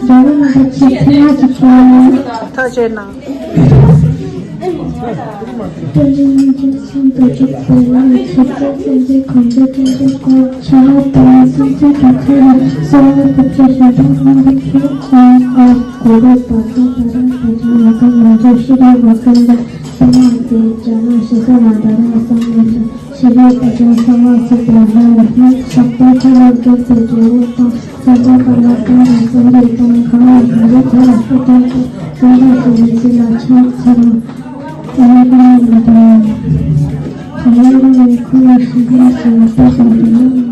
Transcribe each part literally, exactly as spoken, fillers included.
རྒྱལ་བ་རིན་པོ་ཆེ་ཐུགས་རྗེ་ཆེ། ཐག་བཅད་གནང་། བཀྲ་ཤིས་སྔོན་བརྗོད་སུམ་མདོ་དྲུག་པའི་ལམ་ཆེན་པོ་བཙན་པོའི་ཁོང་ཁྲོ་བཙན་པོའི་སྐོར་ཆེན་མོ་དང་སུམ་ཅུ་དྲུག་ཚེ་ལ་གསོལ་བ་ཕུར་ཚུགས་ཞལ་ཐང་ཁང་དུ་ཁྱེད་ཁོང་ཨ་གུ་རུ་བར་དོ་ད་ར་ད་ཅི་ང་ཚོ་ང་ཚོ་ཤི་རི་མ་ཀུན་ལ་གསང་བ་དེ་བྱ་ལ་ཤི་སོ་ལ་ད་ར་བསམ་མེད་ཤི་རི་ད་ཅི་གསང་བ་སུ་དེ་ཧ་ལ་ཧི་ཤག་པོ་ཁྱེད་ལ་སྐྱོབ་པའི་དགེ་བོ་དང་། སངས་རྒྱས་པ་ལ་བསྟན་ནས་སངས་རྒྱས་དང་གང་ལ་གང་འདུལ་དེ་ལ་སྐུ་དོན་དུ་སངས་རྒྱས་ཀྱི་ཡེ་ཤེས་ལ་ཕྱག་འཚལ་ལོ། ཨ་ནི་ཀུན་ནས་མ་དང་། ཨ་ནི་ཀུན་ནས་ཁོ་ལ་ཤིན་ཏུ་ཞེས་པ་དང་ལྡན་ན།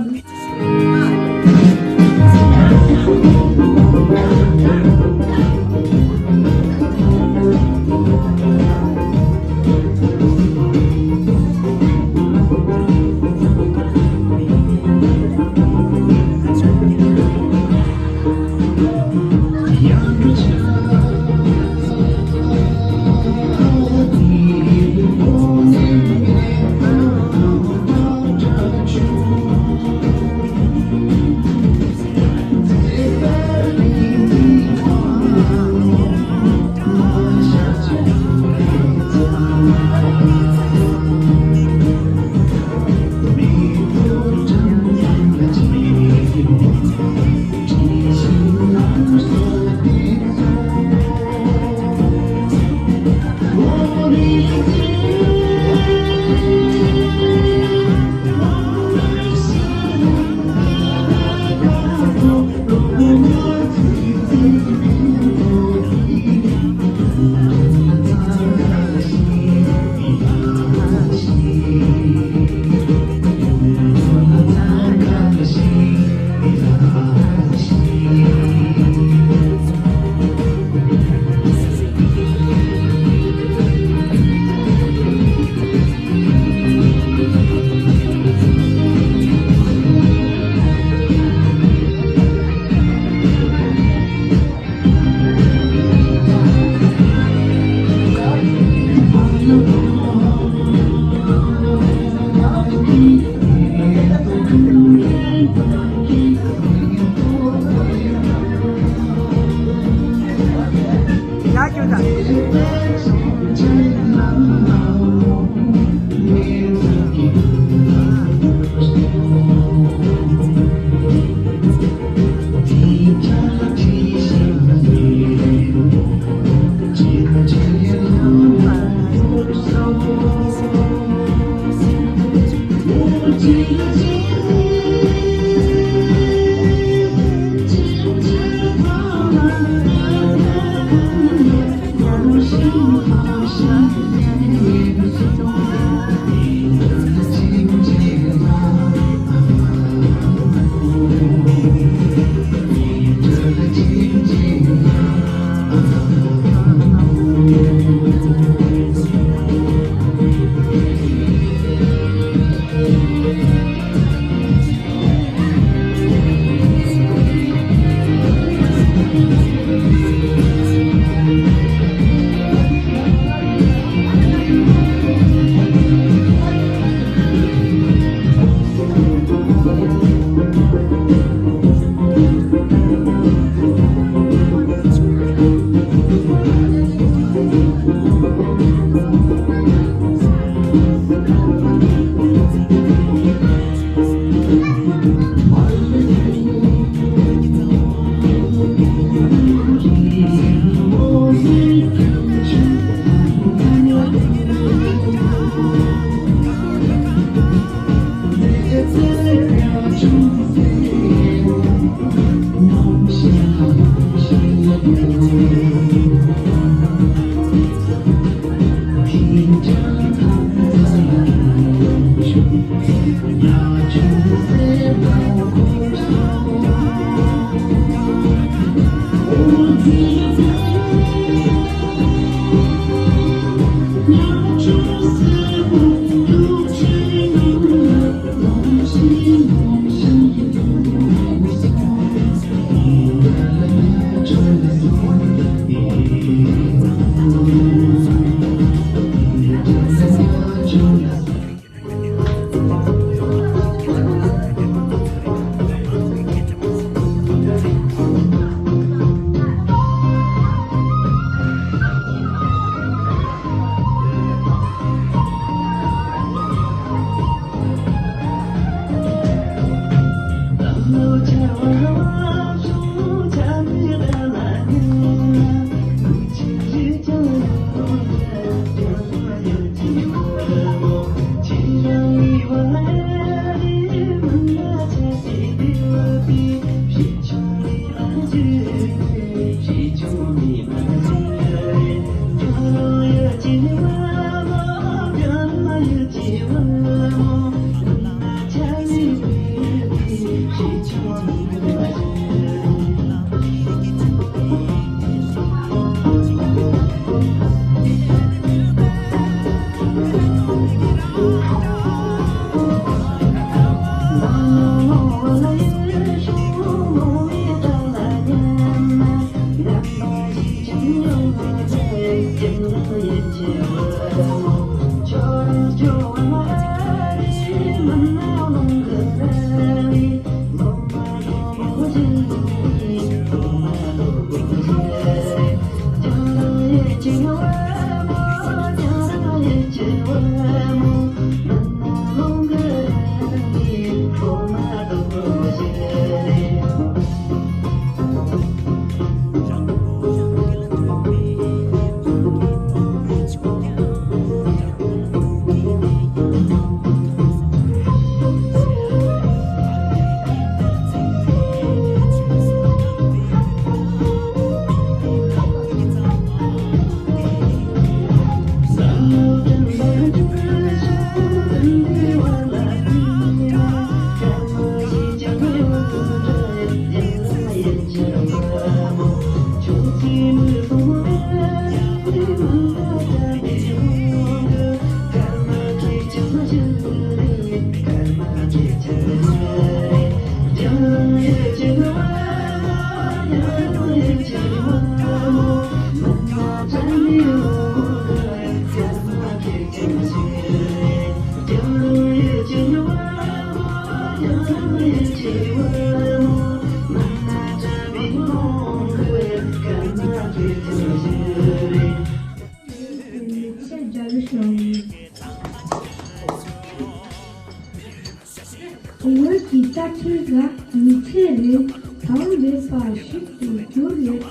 ངོས་ཀྱི་ལྟ་ཚུལ་ལ་མི་ཚེ་རིང་དང་ལེགས་པ་ཞིག་ཏུ་གྱུར་ཡོད།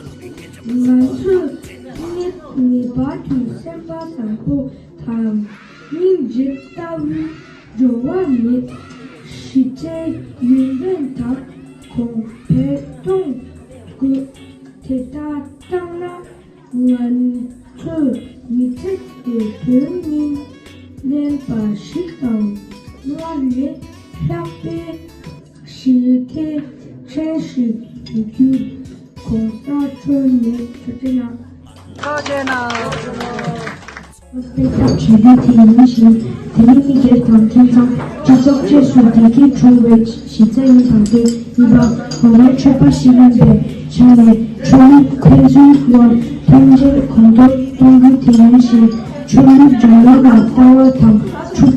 ང་ཚོས་ངེས་ངེས་པར་དུ་སེམས་པ་བཟང་པོ་དང་སྙིང་རྗེ་ལྟ་བུའི་འགྲོ་བ་མིའི་གཞི་རྩའི་ཡོན་ཏན་དང་གོང་འཕེལ་གཏོང་དགོས། དེ་ལྟར་བཏང་ན། ང་ཚོའི་མི་ཚེ་དེ་དོན་སྙིང་ལྡན་པ་ཞིག་དང་སྔར་ལས་ལྷག་པའི་ཞི་བདེ་ཅན་ཞིག་ཏུ་འགྱུར། གོང་ས་མཆོག་ནས་ཐུགས་རྗེ་གནང་། ཐུགས་རྗེ་གནང་། དཔེ་ཁྲིད་རྒྱུ་དེ་ཡིན་ཞིང་། དེ་ནི་མི་སྒེར་དང་ཁྱིམ་ཚང་སྤྱི་ཚོགས་བཅས་སུ་བདེ་སྐྱིད་འཁྲུངས་པའི་གཞི་རྩ་ཡིན་པ་སྟེ། གཉིས་པ། ང་རང་ཆོས་པ་ཞིག་ཡིན་པའི་ཆ་ནས་ཆོས་ལུགས་ཕན་ཚུན་བར་ཕན་ཆད་གོང་མཐོར་གཏོང་རྒྱུ་དེ་ཡིན་ཞིང་། ཆོས་ལུགས་སྦྱང་ཡུལ་ལ་ལྟ་བ་དང་གྲུབ་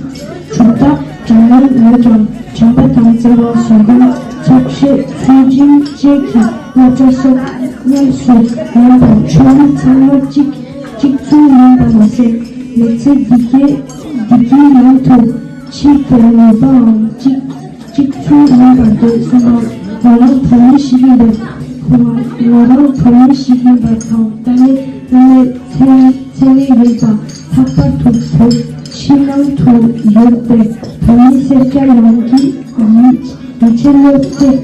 གྲུབ་མཐའ་སྦྱང་ཡུལ་ཡོད་ཀྱང་། བྱམས་པ་དང་བརྩེ་བ། གཟུགས་ཁམས། ཚོགས་ཤེས། ཚུལ་ཁྲིམས་བཅས་ཀྱི་སློབ་གྲྭ་སོགས་དངོས་སུ་ཡོད་པར། ཆོས་ལུགས་ཚང་མ་གཅིག་གཅིག་མཚུངས་ཡིན་པ་མ་ཟད། མི་ཚེ་འདི་གའི་འདི་གའི་ནང་དུ་ཕྱིར་དོན་ནུས་པའང་གཅིག་གཅིག་མཚུངས་ཡིན་པར་འདོད་གསུངས་པ། ང་རང་བོད་མི་ཞིག་ཡིན་པས། ང་ང་རང་བོད་མི་ཞིག་ཡིན་པ་དང་། ཏཱ་ལའི་བླ་མའི་མཚན་མཚན་གནས་ཡོད་པ། ལྷག་པར་དུ་བོད་ཕྱི་ནང་དུ་ཡོད་པའི་བོད་མི་སེར་སྐྱ་ཡོངས་ཀྱིས་ཡིད་ཡིད་ཆེས་བློ་གཏད་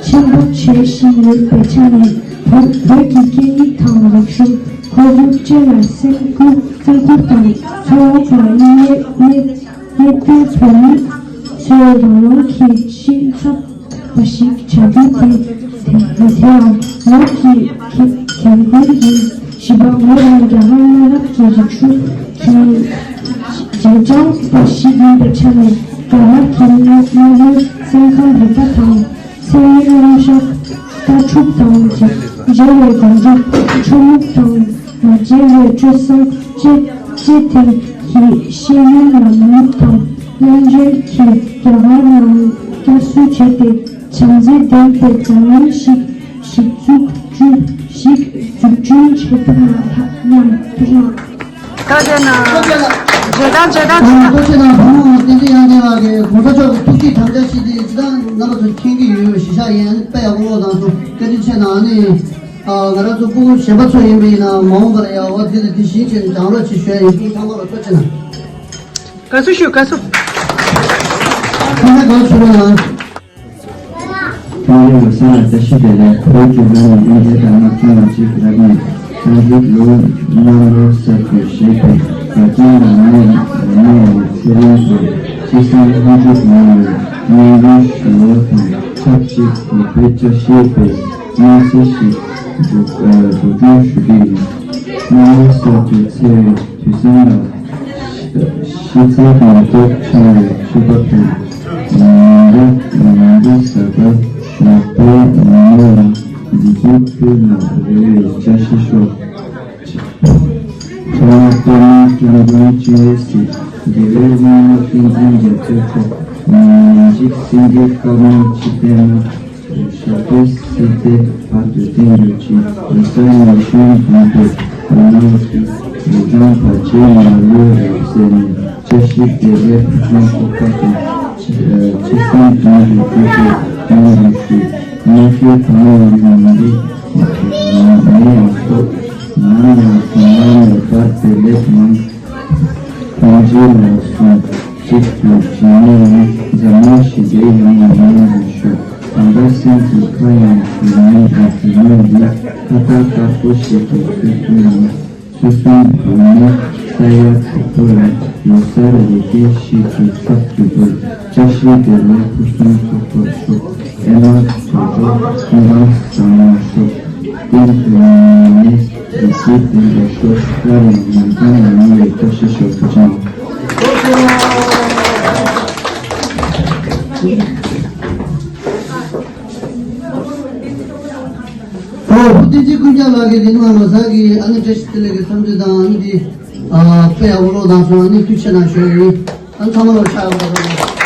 ཆེན་པོ་བྱེད་བཞིན་ཡོད་པའི་ཆ་ནས། བོད་བོད་ཀྱི་སྐད་ཡིག་དང་རིག་གཞུང་ཁོར་ཡུག་བཅས་ལ་སེམས་ཁུར་སེམས་ཁུར་དང་། ཚོར་བ་དང་གནས་གནས་གནས་སྐབས་བོད་མི་ཚོས་རང་རང་གི་སྤྱི་ཚབ་པ་ཞིག་བྱ་རྒྱུ་དེ་དེ་དེའང་ངོས་ཀྱི་འགན་འཁུར་ཡིན། བཞི་པ། ངོས་རང་རྒྱ་གར་གནའ་རབས་ཀྱི་རིག་གཞུང་གི་རྗེས་འབྲང་པ་ཞིག་ཡིན་པའི་ཆ་ནས། རྒྱ་གར་གྱི་གནའ་གནའ་བོའི་སེམས་ཁམས་རིག་པ་དང་། མཚན་ཉིད་རྣམ་གཞག་ལྟ་གྲུབ་དང་མཇལ་བའི་སྒོམ་སྒྲུབ། ཆོས་ལུགས་དང་མ་མཇལ་བའི་སྤྱོད་བཟང་བཅས་བཅས་དེང་གི་ཤེས་ཡོན་ལམ་ལུགས་དང་། སློབ་སྦྱོང་གིས་རྒྱ་གར་ནང་བསྐྱར་གསོ་བྱས་ཏེ། བྱམས་བརྩེ་ལྡན་པའི་འཛམ་གླིང་ཞིག་ཞིག་འཛུགས་སྐྲུན་ཞིག་འཛུགས་སྐྲུན་བྱེད་ཐུབ་ན་ལྷག་སྙམ། ཐུགས་རྗེ་གནང་། ད་དེ་ན་རྗེ་བདག་རྗེ་བདག་ཨ་ནི་ཐུགས་རྗེ་གནང་། བུ་མོ་བསྟན་འཛིན་དབྱངས་ཅན་ལགས་ཀྱིས་གོང་ས་མཆོག་གི་ཐུགས་རྗེ་དམ་བཅའ་ཞིག་དེ་ཇི་ལྟར་རྣམ་པ་ཚོ་མཁྱེན་གྱི་ཡོད། གཞིས་ཆགས་ཡན་དཔེ་ཡག་པོ་ཀློག་དང་སོང་། བཀའ་དྲིན་ཆེ་གནང་། ཨ་ནི་ཨ་ང་རང་ཚོ་སྤུ་གུ་གཞན་པ་ཚོ་ཡིན་པ་ཡིན་ན་མ་འོངས་པར་ཡང་འོ་དེ་ལ་དེ་བཞིན་བྱས་ནས་སྦྱང་རོགས་བྱེད་ཞུ་ཡ་ཡིན། སྤུ་གུ་ཚང་མ་ལ་ཐུགས་རྗེ་གནང་། དགའ་བསུ་ཞུ། དགའ་བསུ། ཁོང་ཚོ་དགའ་བསུ་ཞུ་རོགས་གནང་། ཏང་ཡོན་ལོ་གསར་ལ་བཀྲ་ཤིས་བདེ་ལེགས། བོད་ཀྱི་ལོ་ནི་ཨིན་ཇི་དང་དམག་སྤྱི་ནང་གཅིག་རབ་གནས། རང་རིགས་ལོ་ནང་ལོ་གསར་དུ་བཞད་པའི་དགའ་སྟོན་ལ་གནས་གནས་ཡི་ཚེ་རིང་དུ་སྤྱི་བསང་ལྷུན་གྲུབ་ངང་ལ་སྙན་སྒྲོན་ཞུ་བ་དང་ཆབས་ཅིག་ཏུ་བོད་བཅའ་སྤྱོད་པའི་སྣང་ཚུལ་ཞིག་བསྡུ་བསྡུ་སྐྱོན་ཞུ་རྒྱུ་ཡིན། སྔ་ལོ་གསར་དུ་ཚེས་དུས་གསུམ་ལ། ཤི་ཚེ་མེ་ཏོག་འཆང་བའི་མཆོད་པ་དང་། ཉིན་འདི་ཉིན་འདི་གཟའ་སྐར་ནག་པོའི་ཉིན་མོ་ལ། བདེ་སྐྱིད་སྤྲུལ་ལ་རེ་བའི་བཀྲ་ཤིས་ཤོག། ཕྱག་ན་པདྨོ་སྐྱབས་མགོན་སྤྱན་རས་གཟིགས། རྒྱལ་བའི་དབང་ལུང་བསྟན་འཛིན་རྒྱ་མཚོའི་ཚོགས། ཉིན་གཅིག་སེང་གེ་དཀར་མོ་ཆིབས་བསྟན་ན། ཞབས་པད་སྲིད་དེ་བར་དུ་བརྟན་གྱུར་ཅིག། ལོ་གསར་ཉི་གཞོན་འདུས་པའི་ལོ་ནང་དུ། ལོ་གྲངས་བར་ཆད་མ་ལུས་རབ་བསལ་ནས། བཀྲ་ཤིས་བདེ་ལེགས་ཕུན་སུམ་ཚོགས་པ་དང་། ཅི་བསམ་དོན་དུ་འགྲུབ་པའི་སྨོན་ལམ་ཞུ། ནམ་རྒྱུན་གང་ཡིན་མིན་འདི་མེད་ཡང་ཆོག། ནམ་ཡང་གང་བ་མེད་པར་བདེ་ལེགས་མང་། ཐུགས་རྗེ་ལ་སོགས་གཅིག་ཏུ་བྱིན་ནས་ནི། འཛམ་གླིང་ཞི་བདེ་ཡོང་བའི་སྨོན་ལམ་ཞུ། གང་ལྟར་སེམས་ཀྱི་ཁ་ཡང་ཞུ་ཉན་དང་ཞུ་ཉན་འདི་ཁ་བཏགས་དཀར་པོ་ཞིག་ཏུ་བསུ་བསུ་ནས། སོ་སོའི་བུ་མོ་ས་ཡ་གྲོགས་པོ་ལ་ལོ་གསར་རེ་སྐྱེས་ཤིག་གི་ཚབ་ཏུ་བོད་བཀྲ་ཤིས་བདེ་ལེགས་ཕུན་སུམ་ཚོགས་པར་ཤོག། ཨེ་མ་དྲོ་པོ་སྐུ་འཕང་བཟང་ལ་ཤོག། རྟེན་དུ་ནི་རིགས་རྒྱུད་ལྡན་པ་ཤོག། སླར་ཡང་ནམ་མཁའ་ནང་མྱུར་བའི་བཀྲ་ཤིས་ཤོག། ཐུགས་རྗེ་གནང་། ཨོ་བུ་བསྟན་འཛིན་ཀུན་ཁྱབ་ལགས་ཀྱིས་དེ་ནི་ང་ལོ་གསར་གྱི་ཨ་ནི་བཀྲ་ཤིས་བདེ་ལེགས་ཀྱི་འཚམས་འདྲི་དང་ཨ་ནི་དེ་དཔེ་ཡག་པོ་ཀློག་དང་སོང་། ཨ་ནི་ཐུགས་རྗེ་གནང་ཞུ་ཡ་ཡིན། ཨ་ནི་ཚང་མ་ལ་ཕྱག་ཡག་པོ་འདུག།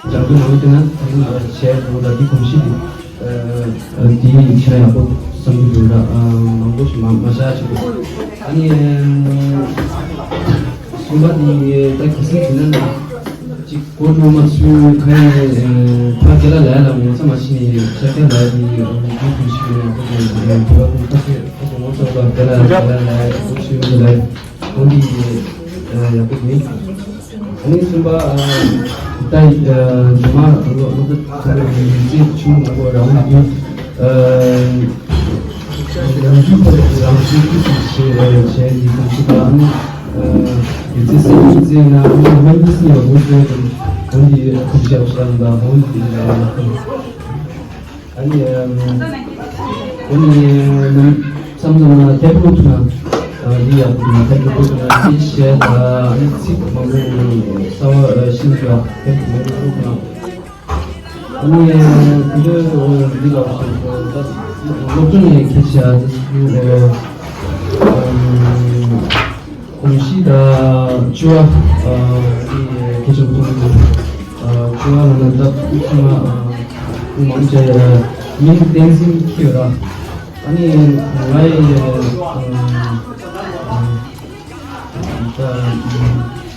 རྒྱབ་སྐྱོར་གནང་བསྟན་ན་ད་དུང་བྱས་འགྲོ་ལ་འདི་གོམས་གཤིས་འདི་འདི་ཡིན་ཕྱིར་ཡག་པོ་བསམ་གྱི་འདུག་ལ། མང་པོ་ཞིག་མ་མ་བཞག་ཆེད་དུ། ཨ་ནི་གསུམ་པ་འདི་ད་གལ་སྲིད་བྱུང་ན་ན་གཅིག་གོ་ནོར་མ་ཚུད་ཁ་ཡ་ཕ་སྐད་ལ་ལ་ཡ་ལ་ངོ་ཚ་མ་ཤི་ནི་ཤ་སྐད་ལ་ཡ་འདི་འདི་གོམས་གཤིས་འདི་ཡག་པོ་འདུག་ལ། ཁ་སྐད་ཁ་སྐད་ངོ་ཚ་བ་སྐད་ལ་ལ་ཡ་ལ་ཡ་གོམས་གཤིས་འདི་ལ་ཡ་འོ་འདི་ཡག་པོ་འདུག། ཨ་ནི་གསུམ་པ། ད་ཉི་མ་ལོ་ལོ་ད་ཚར་བའི་ཡིག་ཚད་ཆུང་ངུ་ལ་རང་གི་རང་རྒྱུད་པ་རང་བཞིན་ཏིག་ཙམ་ཞིག་བྱས་ནས་གོམས་གཤིས་དང་། ཨ་ནི་ཡིག་ཚད་གསལ་པོ་ཞིག་བརྩིས་ན་ཨ་ནི་སྨན་པ་སྲིད་ཡག་པོ་བཟོས་དང་། ཨ་ནི་ཁུར་ཤ་ཤ་འདྲ་ཧོན་དེ་འདྲ་ལ། ཨ་ནི་ཨ་ནི་མཚམས་མཚམས་ན་དེབ་ཀློག་ཐུབ་ན་འདི་ཡག་པོ་འདུག་དེབ་ཀློག་ཐུབ་ན་དེ་བཤད་ད། ཨ་ནི་ཚིག་མང་པོ་གསར་བ་ཤེས་ཀྱི་ཡོད། དེབ་མང་པོ་ཀློག་ཐུབ་ན། ཨ་ནི་དེ་འདྲ་འདི་ལ་སློབ་སྦྱོང་ནས་ཁྱེད་ཅག་གོམས་གཤིས་དང་བཅུ་བ་ཨ་ནི་ཁྱེད་ཅག་གོམས་གཤིས་དང་བཅུ་བ་ལ་ན་ད་ཚང་མ་མང་ཆེ་མིང་བསྟན་འཛིན་ཁྱེད་ར། ཨ་ནི་ང་ཡི་ད་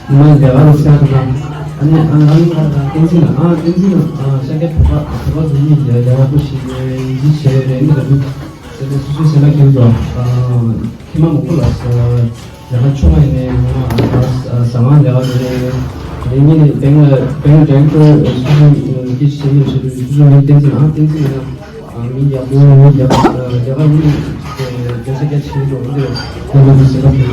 མ་ལས་ཀ་ལ་ཟེར་དང་། ཨ་ནི་ཨ་ཨ་ནི་ང་དང་བསྟན་འཛིན་ལ། ཨ་བསྟན་འཛིན་ལ། ཨ་ཤཱཀྱ་བོད་པ་བོད་པ་ཚོ་གཉིས་ལས་ཀ་ཡག་པོ་ཞིག་ཡིན་གྱི་བྱས་རེད། འདི་ལ་མི་ཟེར་ནས་སུ་སུའི་ཟེར་ན་ཁྱེད་ཚོ་ཨ་ཁྱི་མ་མོ་ཁོ་ལ་ཟེར་ལས་ཀ་ཆུང་མ་ཡིན་ནས་ང་ཨ་ཟ་ང་ལས་ཀ་རེད། ངེད་གཉིས་ནས་བེང་ལ་བེང་ཌི་རེག་ཊར་སུ་སུ་གྱིས་བྱས་ཡོད་བྱས་དུས་སུ་སུ་མི་བསྟན་འཛིན། ཨ་བསྟན་འཛིན་ཡིན་ན། ཨ་མི་ཡག་པོ་མི་ཡག་པོ་རྒྱ་གར་མི་རྒྱ་ཆ་རྒྱ་ཆེ་འགྲོ་འདི་ཁོང་ཚོ་གི་ཟེར་བ་དེ་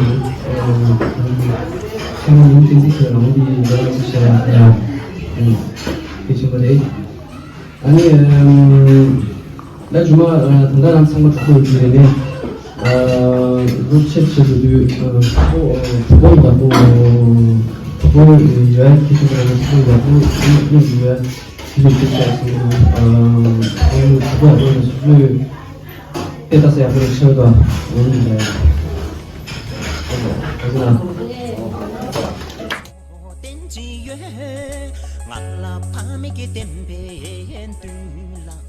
ཁྱེད་རང་མི་ཏན་ཏན་ཁྱེད་རང་གི་རྒྱ་གར་ཟེར་བ་ཡ་དེ་ཆེན་པོ་རེད། ཨ་ནི་ད་ཇུ་མ་ད་ལྟ་རང་ཚང་མ་གྲོགས་པོ་ཡོད་ཀྱི་རེད་ནས། རུབ་ཆེད་ཆེད་དུ་དུས་གྲོགས་པོ་གྲོགས་པོ་ཡག་པོ་གྲོགས་པོ་ཡོད་ཁྱེད་ཆེན་པོ་རང་གྲོགས་པོ་ཡག་པོ་ཡོད། ཁྱེད་ཀྱི་ཆེད་དུ་ཨ་ཁོང་ཚོ་ཁོ་ཁོ་ཁོ་ཚོས་དེ་ལྟ་ས་ཡག་པོ་ཞིག་ཆགས་འདུག་འོན་ཏེ་ད་ཟེར་ན། བསྟན་ཅི་ཡོད། ང་ལ་ཕ་མེས་ཀྱི་བསྟན་པའི་མདུན་ལ།